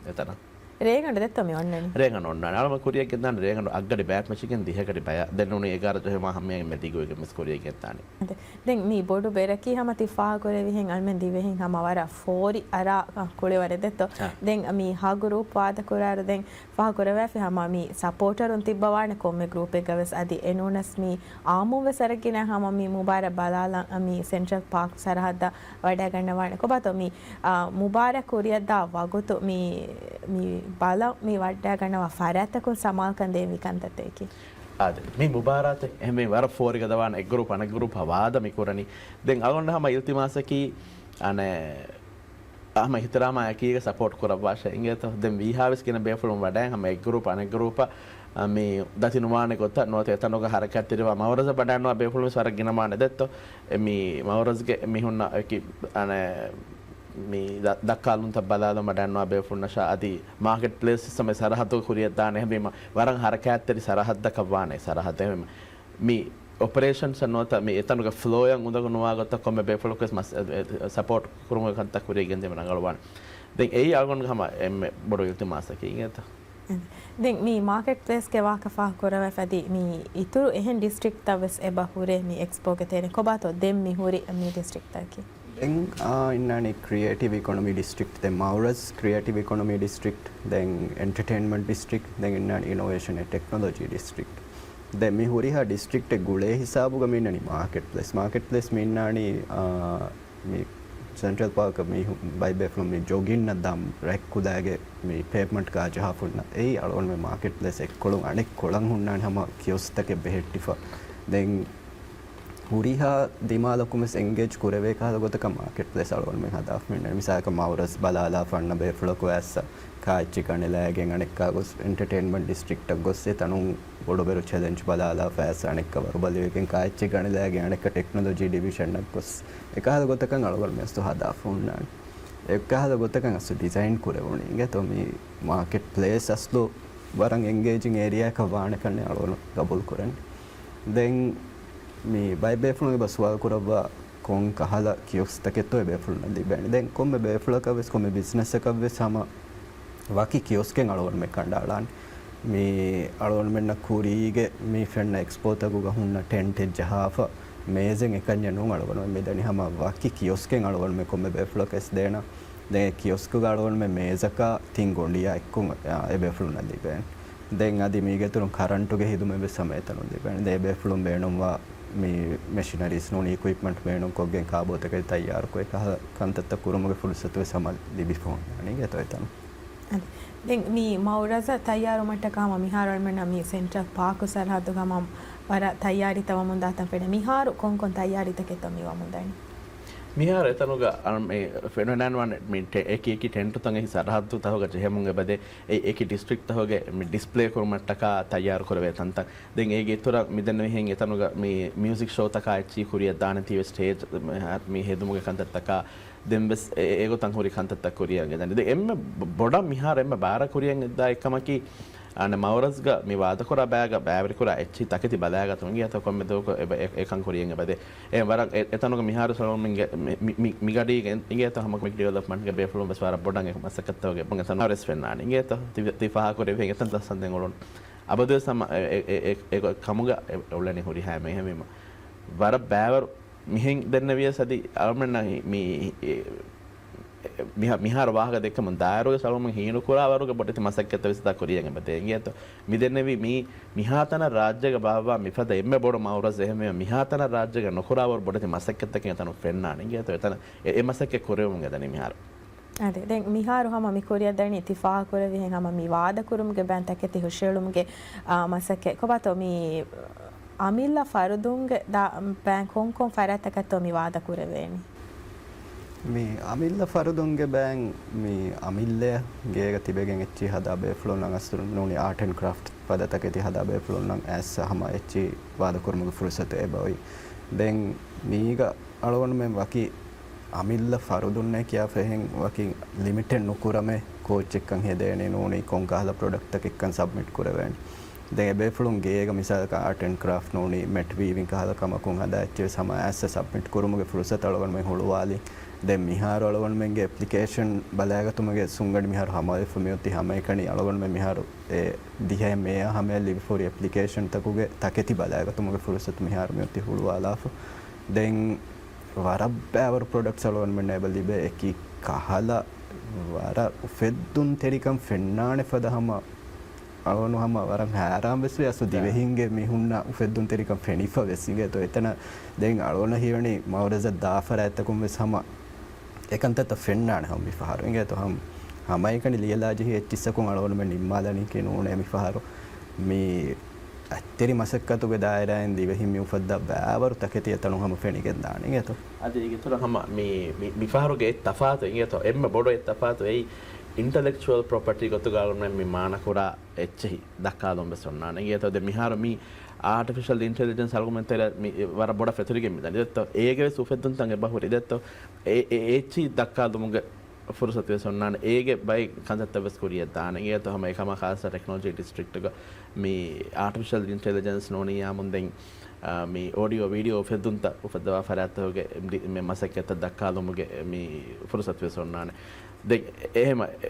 އެތަނަށް. ރޭގަނޑު ދެއްތޯ މި އޮންނަނީ؟ ރޭގަނޑު އޮންނާނެ. އަޅުމަ ކުރިއަށް ގެންދާނެ ރޭގަނޑު އަށްގަޑި ބައި މެޗިގެން ދިހަގަޑި ބަޔަށް. ދެން ނޫނީ އެގާރަ ޖެހުމާ ހަމަޔަށް މެދިގޮވިގެން ވެސް ކުރިއަށް ގެންދާނެ. އަދެ. ދެން މި ބޮޑު ބެރަކީ ހަމަ ތި ފާހަގަކުރެއްވިހެން އަޅުމެން ދިވެހިން ހަމަ ވަރަށް ފޯރި އަރާ ކުޅިވަރެއް ދެއްތޯ؟ އާ. ދެން މި ހަ ގުރޫޕް ވާދަކުރާއިރު ދެން ފާހަގަކުރެވޭފި ހަމަ މި ސަޕޯޓަރުން ތިއްބަވާނެ ކޮންމެ ގްރޫޕެއްގަ ވެސް އަދި އެނޫނަސް މި އާއްމުން ވެސް އަރަގިނަ ހަމަ މި މުބާރާތް ބަލާލަން މި ސެންޓްރަލް ޕާކް ސަރަހައްދަށް ވަޑައިގަންނަވާނެ. ކޮބާތޯ މި، އާ، މުބާރާތް ކުރިއަށްދާ ވަގުތު މި، މި ބަލަން މި ވަޑައިގަންނަވާ ފަރާތްތަކުން ސަމާލުކަން ދޭން މި ކަންތައްތަކީ. އާދެ، މި މުބާރާތެއް އެހެންވެ ވަރަށް ފޯރިގަދަވާނެ އެއް ގްރޫޕް އަނެއް ގްރޫޕަށް ވާދަ މި ކުރަނީ. ދެން އަޅުގަނޑަށް ހަމަ އިލްތިމާސަކީ އަނެއް ހަމަ އިހްތިރާމާ އެކީގަ ސަޕޯޓް ކުރައްވާށޭ އިނގޭތޯ. ދެން ވީހާވެސް ގިނަ ބޭފުޅުން ވަޑައި ހަމަ އެއް ގްރޫޕް އަނެއް ގްރޫޕަށް މި ދަތި ނުވާނެ ގޮތަށް ނުވަތަ އެތަނުގަ ހަރަކާތްތެރިވާ މައުރަޒަށް ވަޑައިނުވާ ބޭފުޅުން ވެސް ވަރަށް ގިނަވާނެ ދެއްތޯ. އެ މި މައުރަޒްގެ މީހުންނަށް އެކި އަނެއް މި ދަ-، ދައްކާލުންތައް ބަލާލަން ވަޑައިނުވާ ބޭފުޅުންނަށާ އަދި މާކެޓް ޕްލޭސް ސިސްޓަމެއް ސަރަހައްދުގަ ކުރިއަށް ދާނެ. އެހެންވީމަ ވަރަށް ހަރަކާތްތެރި ސަރަހައްދަކަށް ވާނެ ސަރަހައްދެއް. މި އޮޕަރޭޝަންސް ނުވަތަ މި އެތަނުގެ ފްލޯއަށް އުނދަގޫ ނުވާ ގޮތަށް ކޮންމެ ބޭފުޅަކުވެސް މަސް-، އެ، އެ، ސަޕޯޓް ކުރުމުގެ ކަންތައް ކުރިއަށް ގެންދިއުމަށް ރަނގަޅުވާނެ. ދެން އެއީ އަޅުގަނޑުގެ ހަމަ އެންމެ ބޮޑު އިލްތިމާސަކީ އިނގޭތަ؟ ދެން މި މާކެޓް ޕްލޭސްގެ ވާހަކަ ފާހަގަކުރައްވާފަ އަދި މި އިތުރު އެހެން ޑިސްޓްރިކްޓްތައް ވެސް އެބަ ހުރޭ މި އެކްސްޕޯގެ ތެރެއިން. ކޮބާތޯ ދެން މި ހުރި މި ޑިސްޓްރިކްޓްތަކީ؟ ދެން، އާ، އިންނާނީ ކްރިއޭޓިވް އިކޮނޮމީ ޑިސްޓްރިކްޓް، ދެން މައުރަޒް ކްރިއޭޓިވް އިކޮނޮމީ ޑިސްޓްރިކްޓް، ދެން އެންޓަޓެއިންމަންޓް ޑިސްޓްރިކްޓް، ދެން އިންނާނީ އިނޮވޭޝަން އެންޑް ޓެކްނޮލޮޖީ ޑިސްޓްރިކްޓް. ދެން މި ހުރިހާ ޑިސްޓްރިކްޓެއް ގުޅޭ ހިސާބުގަ މި އިންނަނީ މާކެޓް ޕްލޭސް. މާކެޓް ޕްލޭސް މި އިންނާނީ، އާ، މި ސެންޓްރަލް ޕާކަށް މީހުން ބައިބޭފުޅުން މި ޖޮގިންއަށް ދާން ރެކް ކުލައިގެ މި ޕޭވްމަންޓް ގާ ޖަހާފަ ހުންނަ. އެއީ އަޅުގަނޑުމެން މާކެޓް ޕްލޭސް އެއްކޮޅުން އަނެއްކޮޅަށް ހުންނާނެ ހަމަ ކިއޮސްކްތަކެއް ބެހެއްޓިފަ. ދެން ހުރިހާ ދިމާލަކުން ވެސް އެންގޭޖް ކުރެވޭ ކަހަލަ ގޮތަކަށް މާކެޓް ޕްލޭސް އަޅުގަނޑުމެން ހަދާފަ މިންނަން. މިސާލަކަށް މައުރަޒް ބަލާލާފަ އަންނަ ބޭފުޅަކު އައިސް ކާއެއްޗެއް ގަނެލާގެން އަނެއްކާ ގޮސް އެންޓަޓެއިންމަންޓް ޑިސްޓްރިކްޓަށް ގޮސް އެ ތަނުން ބޮޑުބެރު ޗެލެންޖް ބަލާލާފަ އައިސް އަނެއްކާ ވަރުބަލިވެގެން ކާއެއްޗެއް ގަނެލާގެން އަނެއްކާ ޓެކްނޮލޮޖީ ޑިވިޝަންއަށް ގޮސް އެކަހަލަ ގޮތަކަށް އަޅުގަނޑު މެސްތު ހަދާފަ ހުންނާނެ. އެކަހަލަ ގޮތަކަށް އަސްލު ޑިޒައިން ކުރެވުނީ. އިނގޭތޯ މި މާކެޓް ޕްލޭސް އަސްލު ވަރަށް އެންގޭޖިން އޭރިއާއަކަށް ވާނެ ކަންނޭ އަޅުގަނޑު ގަބޫލު ކުރަން. ދެން މި ބައެއް ބޭފުޅުން އެބަ ސުވާލު ކުރައްވާ ކޮން ކަހަލަ ކިއޮސްކްތަކެއްތޯ އެ ބޭފުޅުންނަށް ލިބޭނެ. ދެން ކޮންމެ ބޭފުޅަކަށް ވެސް ކޮންމެ ބިޒްނަސްއަކަށް ވެސް ހަމަ ވަކި ކިއޮސްކެއް އަޅުގަނޑުމެން ކަނޑައަޅާނެ. މި އަޅުގަނޑުމެންނަށް ކުރީގެ މި ފެންނަ އެކްސްޕޯތަކުގަ ހުންނަ ޓެންޓެއް ޖަހާފަ މޭޒެއް އެކަންޏެއް ނޫން އަޅުގަނޑުމެން މިދަނީ ހަމަ ވަކި ކިއޮސްކެއް އަޅުގަނޑުމެން ކޮންމެ ބޭފުޅަކަށް ވެސް ދޭނަ. ދެން ކިއޮސްކުގަ އަޅުގަނޑުމެން މޭޒަކާ ތިން ގޮނޑިއާ އެއްކުން، އާ، އެބޭފުޅުންނަށް ލިބޭނެ. ދެން އަދި މީގެ އިތުރުން ކަރަންޓުގެ ހިދުމަތް ވެސް ހަމަ އެތަނުން ލިބޭނެ. ދެން އެބޭފުޅުން ބޭނުންވާ މި މެޝިނަރީސް ނޫނީ އިކުއިޕްމަންޓް ބޭނުންކޮށްގެން ކާބޯތަކެތި ތައްޔާރުކޮށް އެކަހަލަ ކަންތައްތައް ކުރުމުގެ ފުރުސަތު ވެސް ހަމަ ލިބިފަ އޮންނާނީ އިނގޭތޯ އެތަނުން. އަދި ދެން މި މައުރަޒަށް ތައްޔާރުވުމަށްޓަކާ ހަމަ މިހާރު އަޅުމެންނަށް މި ސެންޓްރަލް ޕާކު ސަރަހައްދުގަ ހަމަ ވަރަށް ތައްޔާރީތައް ވަމުންދާތަން ފެނޭ. މިހާރު ކޮންކޮން ތައްޔާރީތަކެއްތޯ މި ވަމުންދަނީ؟ މިހާރު އެތަނުގަ އަޅު-، މި ފެނުނާން ވާނެ މި ޓެ-، އެކި އެކި ޓެންޓުތައް އެކި ސަރަހައްދުތަކުގަ ޖެހެމުން އެބަދޭ އެ-، އެކި ޑިސްޓްރިކްޓްތަކުގެ މި ޑިސްޕްލޭ ކުރުމަށްޓަކާ ތައްޔާރު ކުރެވޭ ތަންތަން. ދެން އޭގެ އިތުރަށް މިދެންނެވިހެން އެތަނުގަ މި މިއުޒިކް ޝޯތަކާ އެއްޗިހި ކުރިއަށް ދާނެތީވެސް ސްޓޭޖް މި ހެދުމުގެ ކަންތައްތަކާ ދެން ވެސް އެ-، އެ-، އެގޮތަށް ހުރި ކަންތައްތައް ކުރިއަށް އެދަނީ. ދެން އެންމެ ބޮ-، ބޮޑަށް މިހާރު އެންމެ ބާރަށް ކުރިއަށް އެއްދާ އެއްކަމަކީ، އަނެއް މައުރަޒްގަ މި ވާދަކުރާ ބައިގަ ބައިވެރިކުރާ އެއްޗިހި ތަކެތި ބަލާގަތުމުން އިނގޭތޯ ކޮންމެ ދުވަހަކު އެބަ-، އެ-، އެކަން ކުރިއަށް އެބަދޭ. އެ ވަރަށް އެ-، އެތަނުގަ މިހާރު ސަލޯމިންގެ މި-، މި-، މި-، މިގަޑީގެ އިނގޭތޯ ހަމަ މި ޑިވެލޮޕްމަންޓްގެ ބޭފުޅުން ވެސް ވަރަށް ބޮޑަށް އެ މަސައްކަތްތަކުގެ އެބަ އެތަނު ވެސް ފެންނާނެ އިނގޭތޯ. ތި-، ތި ފާހަގަކުރެވިހެން އެތަން ދަސްސަން ދެން އުޅުނު. އަބަދުވެސް ހަމަ އެ-، އެ-، އެ-، އެ-، އެ ކަމުގަ އެ-، އުޅެނީ ހުރިހާ މީހެއް ވީމަ. ވަރަށް ބައިވަރު މިހެން ދެންނެވިޔަސް އަދި އަޅުމެންނަށް މި-، މިހާ-، މިހާރު ވާހަކަ ދެއްކަމުން ދާއިރުގެ ސަޅުމުން ހީނުކުރާ ވަރުގެ ބޮޑެތި މަސައްކަތްތައް ވެސް ދާ ކުރިޔަށް އެބަދޭ އިނގޭތޯ. މިދެންނެވި މީ މިހާތަނަށް ރާއްޖޭގަ ބާއްވާ މިފަދަ އެންމެ ބޮޑު މައުރަޒް އެހެންވީމަ މިހާތަނަށް ރާއްޖޭގަ ނުކުރާވަރު ބޮޑެތި މަސައްކަތްތަކެއް އެތަނުން ފެންނާނެ އިނގޭތޯ. އެތަނަށް އެ-، އެ މަސައްކަތް ކުރެވެމުން އެދަނީ މިހާރު. އަދި ދެން މިހާރު ހަމަ މި ކުރިއަށް ދަނީ ތި ފާހަގަކުރެވިހެން ހަމަ މި ވާދަކުރުމުގެ ބައިން ތަކެތި ހުށައެޅުމުގެ، އާ، މަސައްކަތް. ކޮބާތޯ މި އަމިއްލަ ފަރުދުންގެ ދާ-، ބައިން ކޮންކޮން ފަރާތްތަކަށްތޯ މި ވާދަކުރެވޭނީ؟ މި އަމިއްލަ ފަރުދުންގެ ބައިން މި އަމިއްލައަށް ގޭގަ ތިބެގެން އެއްޗިހި ހަދާ ބޭފުޅުންނަށް އަސްލު ނޫނީ އާޓް އެންޑް ކްރާފްޓް ފަދަ ތަކެތި ހަދާ ބޭފުޅުންނަށް އައިސް ހަމަ އެއްޗިހި ވާދަކުރުމުގެ ފުރުސަތު އެބައޮތް. ދެން މީގަ އަޅުގަނޑުމެން ވަކި އަމިއްލަ ފަރުދުންނޭ ކިޔާފަ އެހެން ވަކި ލިމިޓެއް ނުކުރަމޭ ކޯޗެއްކަން ހެދޭނީ ނޫނީ ކޮން ކަހަލަ ޕްރޮޑަކްޓްތަކެއްކަން ސަބްމިޓް ކުރެވޭނީ. ދެން އެބޭފުޅުން ގޭގަ މިސާލަކަށް އާޓް އެންޑް ކްރާފްޓް ނޫނީ މެޓް ވީވިން ކަހަލަ ކަމަކުން ހަދާ އެއްޗެއް ވެސް ހަމަ އައިސް ސަބްމިޓް ކުރުމުގެ ފުރުސަތު އަޅުގަނޑުމެން ހުޅުވާލީ. ދެން މިހާރު އަޅުގަނޑުމެންގެ އެޕްލިކޭޝަން ބަލާގަތުމުގެ ސުންގަނޑި މިހާރު ހަމަވެފަ މިއޮތީ ހަމައެކަނި އަޅުގަނޑުމެން މިހާރު އެ ދިހައެއް މޭއާ ހަމަޔަށް ލިބިފަހުރި އެޕްލިކޭޝަންތަކުގެ ތަކެތި ބަލާގަތުމުގެ ފުރުސަތު މިހާރު މިއޮތީ ހުޅުވާލާފަ. ދެން ވަރަށް ބައިވަރު ޕްރޮޑަކްޓްސް އަޅުގަނޑުމެންނަށް އެބަ ލިބޭ. އެކި ކަހަލަ ވަރަށް އުފެއްދުންތެރިކަން ފެންނާނެ ފަދަ ހަމަ އަޅުގަނޑު ހަމަ ވަރަށް ހައިރާން ވެސް ވޭ. އަސްލު ދިވެހިންގެ މީހުންނަށް އުފެއްދުންތެރިކަން ފެނިފަ ވެސް އިނގޭތޯ. އެތަނަށް ދެން އަޅުގަނޑަށް ހީވަނީ މައުރަޒަށް ދާ ފަރާތްތަކުން ވެސް ހަމަ އެކަންތައްތައް ފެންނާނެ ހަމަ މިފަހަރު. އިނގޭތޯ ހަމަ ހަމައެކަނި ލިޔެލާ ޖެހި އެއްޗިއްސަކުން އަޅުގަނޑުމެން ނިންމާލަނީކީ ނޫނޭ މިފަހަރު. މި އަތްތެރި މަސައްކަތުގެ ދާއިރާއިން ދިވެހިން މި އުފައްދާ ބައިވަރު ތަކެތި އެތަނުން ހަމަ ފެނިގެންދާނެ އިނގޭތޯ. އަދި އޭގެ އިތުރަށް ހަމަ މި، މި، މިފަހަރުގެ އެއް ތަފާތު އިނގޭތޯ. އެންމެ ބޮޑު އެއް ތަފާތު އެއީ އިންޓަލެކްޗުއަލް ޕްރޮޕަޓީ ގޮތުގަ އަޅުގަނޑުމެން މި މާނަކުރާ އެއްޗެހި ދައްކާލުން ވެސް އޮންނާނެ އިނގޭތޯ. ދެން މިހާރު މި އާޓިފިޝަލް އިންޓެލިޖެންސް އަޅުގަނޑުމެން ތެރޭ މި ވަރަށް ބޮޑަށް ފެތުރިގެން މިދަނީ ދެއްތޯ. އޭގެ ވެސް އުފެއްދުންތައް އެބަހުރި ދެއްތޯ. އެ، އެ، އެ އެއްޗިހި ދައްކާލުމުގެ ފުރުސަތު ވެސް އޮންނާނެ. އޭގެ ބައެއް ކަންތައްތައް ވެސް ކުރިއަށް ދާނެ އިނގޭތޯ. ހަމަ އެކަމާ ޚާއްސަ ޓެކްނޮލޮޖީ ޑިސްޓްރިކްޓްގަ މި އާޓިފިޝަލް އިންޓެލިޖެންސް ނޫނީ އާމުން ދެން، އާ، މި އޯޑިއޯ ވީޑިއޯ އުފެއްދުންތައް އުފައްދަވާ ފަރާތްތަކުގެ މި، މި މަސައްކަތްތައް ދައްކާލުމުގެ މި ފުރުސަތު ވެސް އޮންނާނެ. ދެން އެހެމަ، އެ،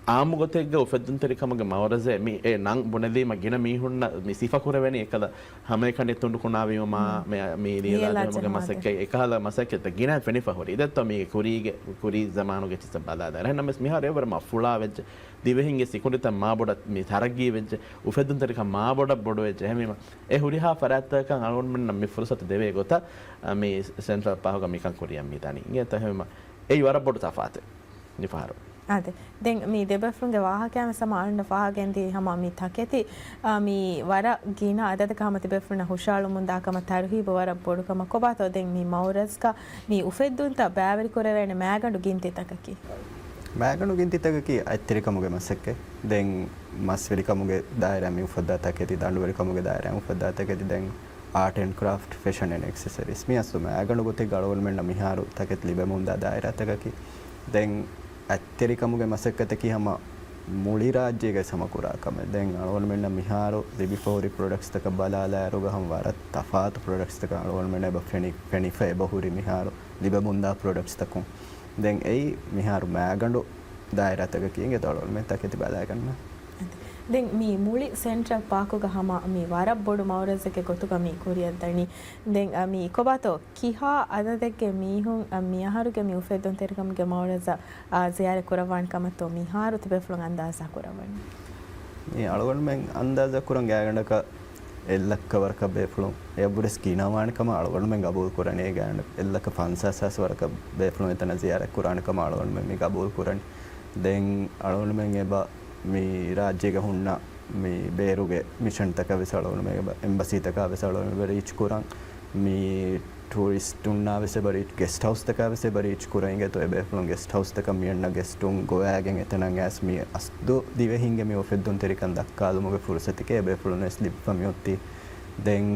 އާއްމު ގޮތެއްގަ އުފެއްދުންތެރިކަމުގެ މައުރަޒެއް މި އެ ނަން ބުނެލީމަ ގިނަ މީހުންނަށް މި ސިފަ ކުރެވެނީ އެކަލަ ހަމައެކަނި ތުނޑު ކުނާވީމަ، މި، މި ރިޔަލާ ޖެހުމުގެ މަސައްކަތް، އެކަހަލަ މަސައްކަތްތައް ގިނަ ފެނިފަ ހުރި. ދެއްތޯ މީގެ ކުރީގެ، ކުރީ ޒަމާނުގެ ޗިއްސަ ބަލާލާ. އެހެންނަމަވެސް މިހާރު އެވަރަށް މާ ފުޅާ ވެއްޖެ. ދިވެހިންގެ ސިކުނޑިތައް މާ ބޮޑަށް މި ތަރައްގީ ވެއްޖެ. އުފެއްދުންތެރިކަން މާ ބޮޑަށް ބޮޑު ވެއްޖެ. އެހެންވީމަ އެ ހުރިހާ ފަރާތްތަކަށް އަޅުގަނޑުމެންނަށް މި ފުރުސަތު ދެވޭ ގޮތަށް، މި ސެންޓްރަލް ޕާހުގަ މިކަން ކުރިއަށް މިދަނީ. އިނގޭތޯ އެހެންވީމަ އެއީ ވަރަށް ބޮޑު ތަފާތެއް މިފަހަރު. އާދެ. ދެން މި ދެބޭފުޅުންގެ ވާހަކައިން ވެސް ހަމަ އަޅުގަނޑަށް ފާހަގައިންދިޔަ ހަމަ މި ތަކެތި، އާ، މި ވަރަށް ގިނަ އަދަދަކަށް ހަމަ ތިބޭފުޅުންނަށް ހުށައަޅުމުންދާ ކަމަށް ތަރުހީބު ވަރަށް ބޮޑު ކަމަށް. ކޮބާތޯ ދެން މި މައުރަޒްގަ މި އުފެއްދުންތައް ބައިވެރިކުރެވޭނެ މައިގަނޑު ގިންތިތަކަކީ؟ މައިގަނޑު ގިންތިތަކަކީ އަތްތެރިކަމުގެ މަސައްކަތް. ދެން މަސްވެރިކަމުގެ ދާއިރާ މި އުފައްދާ ތަކެތި، ދަނޑުވެރިކަމުގެ ދާއިރާ އުފައްދާ ތަކެތި، ދެން އާޓް އެންޑް ކްރާފްޓް، ފެޝަން އެންޑް އެކްސެސަރީސް. މި އަސްލު މައިގަނޑު ގޮތެއްގަ އަޅުގަނޑުމެންނަށް މިހާރު ތަކެތި ލިބެމުންދާ ދާއިރާތަކަކީ. ދެން އަތްތެރިކަމުގެ މަސައްކަތަކީ ހަމަ މުޅި ރާއްޖޭގައި ހަމަ ކުރާ ކަމެއް. ދެން އަޅުގަނޑުމެންނަށް މިހާރު ލިބިފަހުރި ޕްރޮޑަކްޓްސްތަކަށް ބަލާލާއިރުގަ ހަމަ ވަރަށް ތަފާތު ޕްރޮޑަކްޓްސްތަކަށް އަޅުގަނޑުމެން އެބަ ފެނި-، ފެނިފަ އެބަ ހުރި މިހާރު ލިބެމުންދާ ޕްރޮޑަކްޓްސްތަކުން. ދެން އެއީ މިހާރު މައިގަނޑު ދާއިރާތަކަކީ އިނގޭތޯ އަޅުގަނޑުމެން ތަކެތި ބަލާގަންނަ. އަދި ދެން މި މުޅި ސެންޓްރަލް ޕާކުގަ ހަމަ މި ވަރަށް ބޮޑު މައުރަޒެއްގެ ގޮތުގަ މި ކުރިއަށްދަނީ. ދެން މި ކޮބާތޯ ކިހާ އަދަދެއްގެ މީހުން މި އަހަރުގެ މި އުފެއްދުންތެރިކަމުގެ މައުރަޒަށް އާ، ޒިޔާރަތް ކުރައްވާނެ ކަމަށްތޯ މިހާރު ތިބޭފުޅުން އަންދާޒާ ކުރައްވަނީ؟ މި އަޅުގަނޑުމެން އަންދާޒާ ކުރަން ގާތްގަނޑަކަށް އެއް ލައްކަ ވަރަކަށް ބޭފުޅުން، އެއަށް ވުރެސް ގިނަވާނެ ކަމަށް އަޅުގަނޑުމެން ގަބޫލު ކުރަނީ. ގާތްގަނޑަކަށް އެއް ލައްކަ ފަންސާސް ހާސް ވަރަކަށް ބޭފުޅުން އެތަނަށް ޒިޔާރަތް ކުރާނެ ކަމަށް އަޅުގަނޑުމެން މި ގަބޫލު ކުރަނީ. ދެން އަޅުގަނޑުމެން އެބަ މި ރާއްޖޭގަ ހުންނަ މި ބޭރުގެ މިޝަންތަކަށް ވެސް އަޅުގަނޑުމެން އެބަ، އެމްބަސީތަކާ ވެސް އަޅުގަނޑުމެން ރީޗް ކުރަން. މި ޓޫރިސްޓުންނާ ވެސް އެބަ ރީޗް، ގެސްޓް ހައުސްތަކާ ވެސް އެބަ ރީޗް ކުރަން. އިނގޭތޯ އެބޭފުޅުން ގެސްޓް ހައުސްތަކަށް މިއަންނަ ގެސްޓުން ގޮވައިގެން އެތަނަށް އައިސް މި އަސްލު ދިވެހިންގެ މި އުފެއްދުންތެރިކަން ދައްކާލުމުގެ ފުރުސަތެކޭ އެބޭފުޅުން ވެސް ލިބިފަ މިއޮތީ. ދެން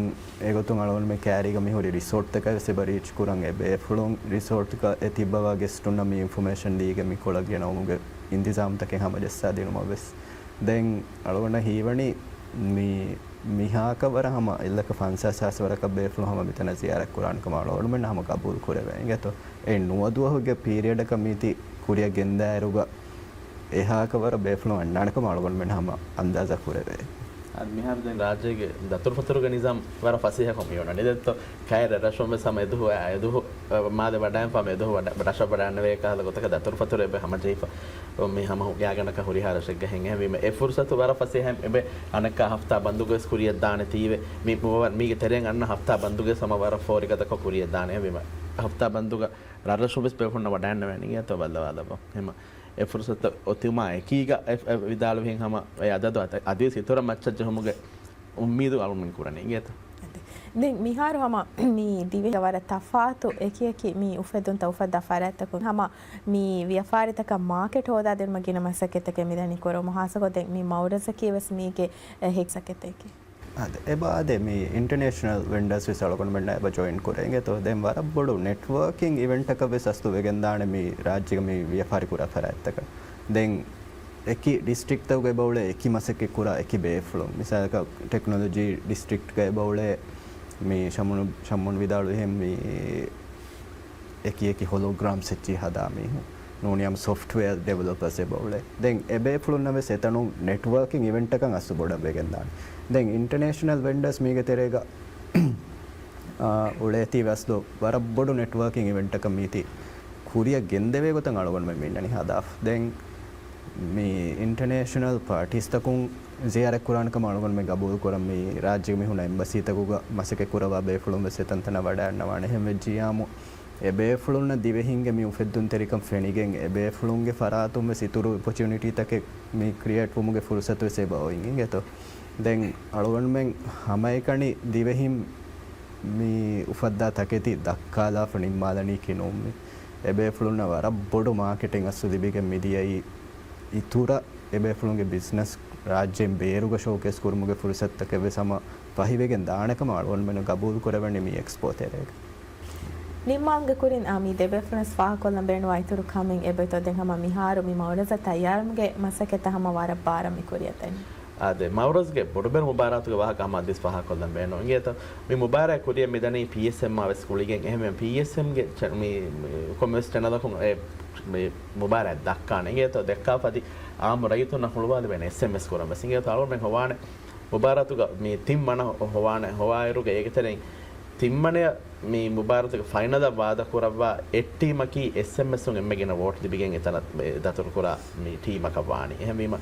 އެގޮތުން އަޅުގަނޑުމެން ކައިރީގަ މިހުރި ރިސޯޓްތަކަށް ވެސް އެބަ ރީޗް ކުރަން. އެބޭފުޅުން ރިސޯޓްގަ އެ ތިއްބަވާ ގެސްޓުންނަށް މި އިންފޮމޭޝަން ދީގެން މި ކޮޅަށް ގެނައުމުގެ އިންތިޒާމްތަކެއް ހަމަޖައްސާދިނުމަށް ވެސް. ދެން އަޅުގަނޑަށް ހީވަނީ މި، މިހާކަށް ވަރަށް ހަމަ އެއް ލައްކަ ފަންސާސް ހާސް ވަރަކަށް ބޭފުޅުން ހަމަ މިތަނަށް ޒިޔާރަތް ކުރާނެ ކަމަށް އަޅުގަނޑުމެންނަށް ހަމަ ގަބޫލު ކުރެވޭ. އިނގޭތޯ އެ ނުވަ ދުވަހުގެ ޕީރިއަޑަކަށް މީތި ކުރިއަށް ގެންދާއިރުގަ އެހާކަށް ވަރަށް ބޭފުޅުން އަންނާނެ ކަމަށް އަޅުގަނޑުމެން ހަމަ އަންދާޒާ ކުރެވޭ. އަދި މިހާރު ދެން ރާއްޖޭގެ ދަތުރުފަތުރުގެ ނިޒާމް ވަރަށް ފަސޭހަކޮށް މިއޮންނަނީ. ދެއްތޯ ކައިރި ރަށް ވެސް ހަމަ އެދުވަހު، އެދުވަހު މާލެ ވަޑައިން ފަހު އެދުވަހު ވަޑަ-، ރަށަށް ވަޑައިންނެވޭ ކަހަލަ ގޮތަކަށް ދަތުރުފަތުރު އެބަ ހަމަޖެހިފަ. މި ހަމަ ގާތްގަނޑަކަށް ހުރިހާ ރަށެއްގަ ހެން އެހެންވީމަ އެ ފުރުސަތު ވަރަށް ފަސޭހައިން އެބަ އަނެއްކާ ހަފްތާ ބަންދުގަވެސް ކުރިއަށްދާނެތީވެ. މި، މީގެ ތެރެއިން އަންނަ ހަފްތާ ބަންދުގަވެސް ހަމަ ވަރަށް ފޯރިގަދަކޮށް ކުރިއަށްދާނެ. އެހެންވީމަ ހަފްތާ ބަންދުގަ ރަށްރަށުން ވެސް ބޭފުޅުންނަށް ވަޑައިންނެވޭނެ އިނގޭތޯ ބައްލަވާލައްވަން. އެހެން އެ ފުރުސަތު އޮތުމާ އެކީގަ އެ، އެ ވިދާޅުވިހެން ހަމަ އެ އަދަދު އަދި، އަދިވެސް އިތުރަށް މައްޗަށް ޖެހުމުގެ އުއްމީދު އަޅުގަނޑުމެން ކުރަނީ އިނގޭތަ؟ އަދި. ދެން މިހާރު ހަމަ މި ދިވެހި ވަރަށް ތަފާތު އެކި އެކި މި އުފެއްދުންތައް އުފައްދާ ފަރާތްތަކުން ހަމަ މި ވިޔަފާރިތަކަށް މާކެޓް ހޯދާދިނުމަށް ގިނަ މަސައްކަތްތަކެއް މިދަނީ ކުރަމުން. ހާއްސަކޮށް ދެން މި މައުރަޒަކީ ވެސް މީގެ ހެކި މަސައްކަތެކޭ. އާދެ، އެބަ އާދެ، މި އިންޓަނޭޝަނަލް ވެންޑާސް ވެސް އަޅުގަނޑުމެންނާ އެބަ ޖޮއިން ކުރޭ އިނގޭތޯ. ދެން ވަރަށް ބޮޑު ނެޓްވޯކިން އިވެންޓަކަށް ވެސް އަސްލު ވެގެންދާނެ މި ރާއްޖޭގެ މި ވިޔަފާރި ކުރާ ފަރާތްތަކަށް. ދެން އެކި ޑިސްޓްރިކްޓްތަކުގަ އެބައުޅޭ އެކި މަސައްކަތް ކުރާ އެކި ބޭފުޅުން. މިސާލަކަށް ޓެކްނޮލޮޖީ ޑިސްޓްރިކްޓްގަ އެބައުޅޭ މި ޝަމުނު، ޝަމުން ވިދާޅުވިހެން މި އެކި އެކި ހޮލޯގްރާމްސް އެއްޗިހި ހަދާ މީހުން ނޫނީ ހަމަ ސޮފްޓްވެއާ ޑިވެލޮޕަރސް އެބައުޅޭ. ދެން އެބޭފުޅުންނަށް ވެސް އެތަނުން ނެޓްވޯކިން އިވެންޓަކަށް އަސްލު ބޮޑަށް ވެގެންދާނެ. ދެން އިންޓަނޭޝަނަލް ވެންޑާސް މީގެ ތެރޭގަ އާ، އުޅޭތީ ވެސް ދޯ ވަރަށް ބޮޑު ނެޓްވޯކިން އިވެންޓަކަށް މީތި ކުރިއަށް ގެންދެވޭ ގޮތަށް އަޅުގަނޑުމެން މިންނަނީ ހަދާފަ. ދެން މި އިންޓަނޭޝަނަލް ޕާޓީސްތަކުން ޒިޔާރަތް ކުރާނެ ކަމަށް އަޅުގަނޑުމެން ގަބޫލު ކުރަން މި ރާއްޖޭގެ މި ހުންނަ އެމްބަސީތަކުގަ މަސައްކަތް ކުރައްވާ ބޭފުޅުން ވެސް އެތަންތަނަށް ވަޑައިގަންނަވާނެ. އެހެން ވެއްޖިއްޔާމު އެބޭފުޅުންނަށް ދިވެހިންގެ މި އުފެއްދުންތެރިކަން ފެނިގެން އެބޭފުޅުންގެ ފަރާތުން ވެސް އިތުރު އޮޕޮޗުނިޓީތަކެއް މި ކްރިއޭޓް ވުމުގެ ފުރުސަތު ވެސް އެބަ އޮތް އިނގޭތޯ. ދެން އަޅުގަނޑުމެން ހަމައެކަނި ދިވެހިން މި އުފައްދާ ތަކެތި ދައްކާލާފަ ނިންމާލަނީކީ ނޫން މި. އެބޭފުޅުންނަށް ވަރަށް ބޮޑު މާކެޓެއް އަސްލު ލިބިގެން މިދިޔައީ. އިތުރަށް އެބޭފުޅުންގެ ބިޒްނަސް ރާއްޖޭން ބޭރުގަ ޝޯކޭސް ކުރުމުގެ ފުރުސަތުތަކެއް ވެސް ހަމަ ފަހިވެގެން ދާނެ ކަމަށް އަޅުގަނޑުމެން ގަބޫލު ކުރެވެނީ މި އެކްސްޕޯ ތެރޭގަ. ނިންމާލުމުގެ ކުރިން، އާ، މި ދެބޭފުޅުންވެސް ފާހަގަކޮށްލަން ބޭނުންވާ އިތުރު ކަމެއް އެބައޮތްތޯ؟ ދެން ހަމަ މިހާރު މި މައުރަޒަ ތައްޔާރުވުމުގެ މަސައްކަތަށް ހަމަ ވަރަށް ބާރަށް މި ކުރިއަށްދަނީ. އާދެ، މައުރަޒްގެ ބޮޑުބޭރު މުބާރާތުގެ ވާހަކަ ހަމަ އަދިވެސް ފާހަގަކޮށްލަން ބޭނުން އިނގޭތޯ؟ މި މުބާރާތް ކުރިއަށް މިދަނީ ޕީއެސްއެމްއާ ވެސް ގުޅިގެން. އެހެންވެ، ޕީއެސްއެމްގެ ޗެ-، މި، މި ކޮންމެވެސް ޗެނަލަކުން އެ، މި މުބާރާތް ދައްކާނެ އިނގޭތޯ؟ ދައްކާފަ އަދި އާއްމު ރައްޔިތުންނަށް ހުޅުވާލެވޭނެ އެސްއެމްއެސް ކުރަން ވެސް އިނގޭތޯ؟ އަޅުގަނޑުމެން ހޮވާނެ މުބާރާތުގަ މި ތިން މަނަ ހޮވާނެ، ހޮވާއިރުގަ އޭގެ ތެރެއިން ތިން މަނަޔަށް މި މުބާރާތުގެ ފައިނަލަށް ވާދަކުރައްވާ އެއް ޓީމަކީ އެސްއެމްއެސުން އެންމެ ގިނަ ވޯޓް ލިބިގެން އެތަނަށް ދަތުރުކުރާ މި ޓީމަކަށް ވާނީ. އެހެންވީމަ،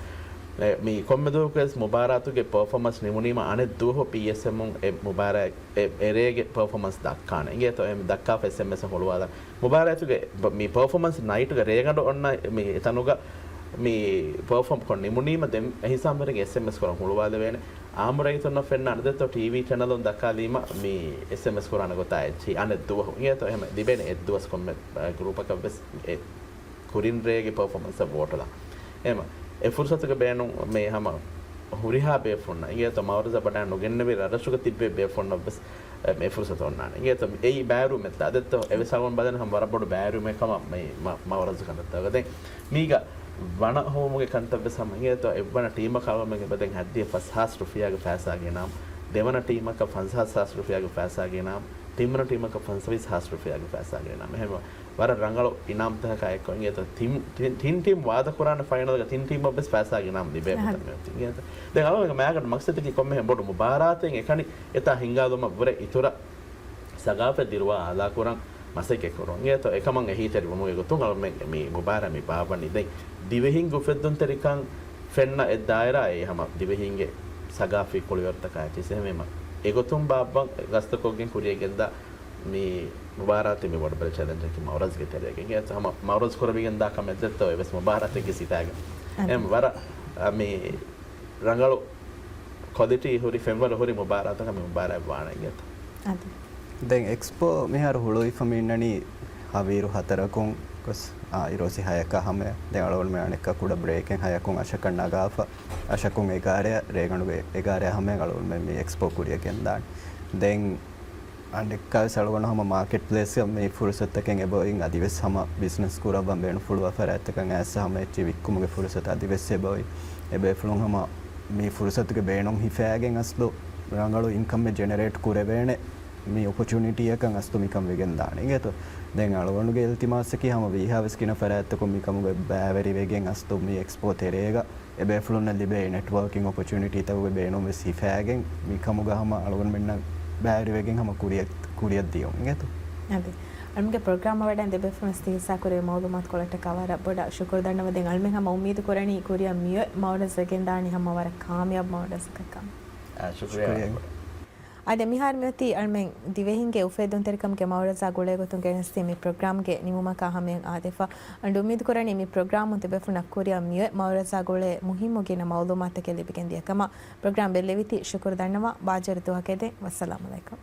އެ، މި ކޮންމެ ދުވަހަކުވެސް މުބާރާތުގެ ޕަރފޯމަންސް ނިމުނީމަ އަނެއް ދުވަހު ޕީއެސްއެމުން އެ މުބާރާތް އެ، އެރޭގެ ޕަރފޯމަންސް ދައްކާނެ އިނގޭތޯ؟ އެ ދައްކާފަ އެސްއެމްއެސް ހުޅުވާލާ މުބާރާތުގެ ބ-، މި ޕަރފޯމަންސް ނައިޓުގެ ރޭގަނޑު އޮންނަ މި އެތަނުގަ މި ޕަރފޯމް ކޮށް ނިމުނީމަ ދެން އެހިސާބުން އެސްއެމްއެސް ކުރަން ހުޅުވާލެވޭނެ. އާއްމު ރައްޔިތުންނަށް ފެންނާނެ ދެއްތޯ ޓީވީ ޗެނަލުން ދައްކާލީމަ މި އެސްއެމްއެސް ކުރާނެ ގޮތާ އެއްޗިހި އަނެއް ދުވަހު އިނގޭތޯ؟ އެހެން ލިބޭނެ އެއްދުވަސް ކޮންމެ، އަ، ގްރޫޕަކަށް ވެސް އެ ކުރިން ރޭގެ ޕަރފޯމަންސް ވޯޓުލާ. އެހެން އެ ފުރުސަތުގެ ބޭނުން މި ހަމަ ހުރިހާ ބޭފުޅުންނަށް އިނގޭތޯ؟ މައުރަޒަ ބަޑާ ނުގެންނެވި ރަށްރަށުގަ ތިއްބެވި ބޭފުޅުންނަށް ވެސް އެ ފުރުސަތު އޮންނާނެ. އިނގޭތޯ އެއީ ބައިވެރިވުމެއް ދާ ދެއްތޯ؟ އެވެސް އަޅުގަނޑު ބަލަނީ ހަމަ ވަރަށް ބޮޑު ބައިވެރިވުމެއް ކަމަށް މި މަ-، މައުރަޒު ކަންތައްތަކަށް. ދެން މީގަ ވަނަ ހޮވުމުގެ ކަންތައް ވެސް ހަމަ އިނގޭތޯ؟ އެއްވަނަ ޓީމަކަށް އަޅުގަނޑުމެން އެބަ ދެން ހައްދިޔަ ފަސް ހާސް ރުފިޔާގެ ފައިސާ ގެނާމު، ދެވަނަ ޓީމަކަށް ފަންސާސް ހާސް ރުފިޔާގެ ފައިސާ ގެނާމު، ތިންވަނަ ޓީމަކަށް ފަންސަވީސް ހާސް ރުފިޔާގެ ފައިސާގެ އިނާމް. އެހެންވެ، ވަރަށް ރަނގަޅު އިނާމްތަކަކާ އެއްކޮށް އިނގޭތޯ، ތިން، ތިން، ތިން ޓީމް ވާދަކުރާނެ ފައިނަލްގަ ތިން ޓީމަށް ވެސް ފައިސާގެ އިނާމް ލިބޭ އަހަ. ގޮތަށް މިއޮތީ އިނގޭތޯ. ދެން އަޅުގަނޑުގެ މާގަނޑު މަގްސަދަކީ ކޮންމެހެން ބޮޑު މުބާރާތެއް އެކަނި އެތާ ހިންގާލުމަށް ވުރެ އިތުރަށް ސަގާފަތް ދިރުވާ އާލާކުރަން މަސައްކަތް ކުރުން. އެއީތޯ އެކަމަށް އެހީތެރިވުމުގެ ގޮތުން އަޅުމެން މި މުބާރާތް މި ބާއްވަނީ. ދެން ދިވެހިންގެ އުފެއްދުންތެރިކަން ފެންނަ އެއް ދާއިރާއެއް ހަމަ ދިވެހިންގެ ސަގާފީ ކުޅިވަރުތަކާ އެއްޗިސް އެހެންވީމަ އެގޮތުން ބާއްވަން ގަސްތުކޮށްގެން ކުރިޔަށް ގެންދާ މި މުބާރާތެއް މި ވަރަށް ބޮޑު ޗެލެންޖަކީ މައުރަޒްގެ ތެރޭގަ. އެހެން ހަމަ މައުރަޒް ކުރެވިގެން ދާ ކަމެއް ދެއްތޯ އެވެސް މުބާރާތެއްގެ ސިފައިގަ. އަދި. އެހެން ވަރަށް، އަ، މި ރަނގަޅު ކޮލިޓީ ހުރި ފެންވަރު ހުރި މުބާރާތަކަށް މި މުބާރާތް ވާނެ އިނގޭތޯ. އަދި. ދެން އެކްސްޕޯ މިހާރު ހުޅުވިފަ މި އިންނަނީ ހަވީރު ހަތަރަކުން ގޮސް، އާ، އިރުއޮއްސި ހަޔަކާ ހަމަޔަށް. ދެން އަޅުގަނޑުމެން އަނެއްކާ ކުޑަ ބްރޭކެއް ހަޔަކުން އަށަކަށް ނަގާފަ، އަށަކުން އެގާރަ، ރޭގަނޑުގެ އެގާރަ ހަމަޔަށް އަޅުގަނޑުމެން މި އެކްސްޕޯ ކުރިޔަށް ގެންދާނެ. ދެން އަނެއްކާވެސް އަޅުގަނޑު ހަމަ މާކެޓް ޕްލޭސްގަ މި ފުރުސަތުތަކެއް އެބައޮތް އަދިވެސް ހަމަ ބިޒްނަސް ކުރައްވަން ބޭނުންފުޅުވާ ފަރާތްތަކަށް އައިސް ހަމަ އެއްޗެއް ވިއްކުމުގެ ފުރުސަތު އަދިވެސް އެބައޮތް. އެބޭފުޅުން ހަމަ މި ފުރުސަތުގެ ބޭނުން ހިފައިގެން އަސްލު ރަނގަޅު އިންކަމެއް ޖެނެރޭޓް ކުރެވޭނެ މި އޮޕޮޗުނިޓީއަކަށް އަސްލު މިކަން ވެގެން ދާނެ އިނގޭތޯ. ދެން އަޅުގަނޑުގެ އިލްތިމާސަކީ ހަމަ ވީހާވެސް ގިނަ ފަރާތްތަކުން މިކަމުގެ ބައިވެރިވެގެން އަސްލު މި އެކްސްޕޯ ތެރޭގަ އެބޭފުޅުންނަށް ލިބޭ ނެޓްވޯކިން އޮޕޮޗުނިޓީތަކުގެ ބޭނުން ވެސް ހިފައިގެން މިކަމުގަ ހަމަ އަޅުގަނޑުމެންނަށް ބައިވެރިވެގެން ހަމަ ކުރިއަށް، ކުރިއަށް ދިޔުން އިނގޭތޯ. އަދި. އަޅުމެންގެ ޕްރޮގްރާމަށް ވަޑައި ދެބޭފުޅުން ތިހިއްސާ ކުރެވި މައުލޫމާތު ކޮޅަށްޓަކާ ވަރަށް ބޮޑަށް ޝުކުރު ދަންނަވަ. ދެން އަޅުމެން ހަމަ އުއްމީދު ކުރަނީ ކުރިއަށް މިއޮތް މައުރަޒް ވެގެންދާނީ ހަމަ ވަރަށް ކާމިޔާބު މައުރަޒަކަށް ކަމަށް. އާ، ޝުކުރިއްޔާ. ޝުކުރިއްޔާ. އާދެ، މިހާރު މިއޮތީ އަޅުމެން ދިވެހިންގެ އުފެއްދުންތެރިކަމުގެ މައުރަޒާ ގުޅޭގޮތުން ގެނެސްދިޔަ މި ޕްރޮގްރާމްގެ ނިމުމަކާ ހަމަޔަށް އާދެފަ. އަޅުގަނޑު އުއްމީދު ކުރަނީ މި ޕްރޮގްރާމުން ދެބޭފުޅުންނަށް ކުރިއަށް މިއޮތް މައުރަޒާ ގުޅޭ މުހިއްމު ގިނަ މައުލޫމާތުތަކެއް ލިބިގެން ދިޔަ ކަމަށް. ޕްރޮގްރާމް ބެއްލެވިތީ ޝުކުރު ދަންނަވާ. ބާއްޖަވެރި ދުވަހަކަށް ދެން. ވައްސަލާމް އަލައިކުމް.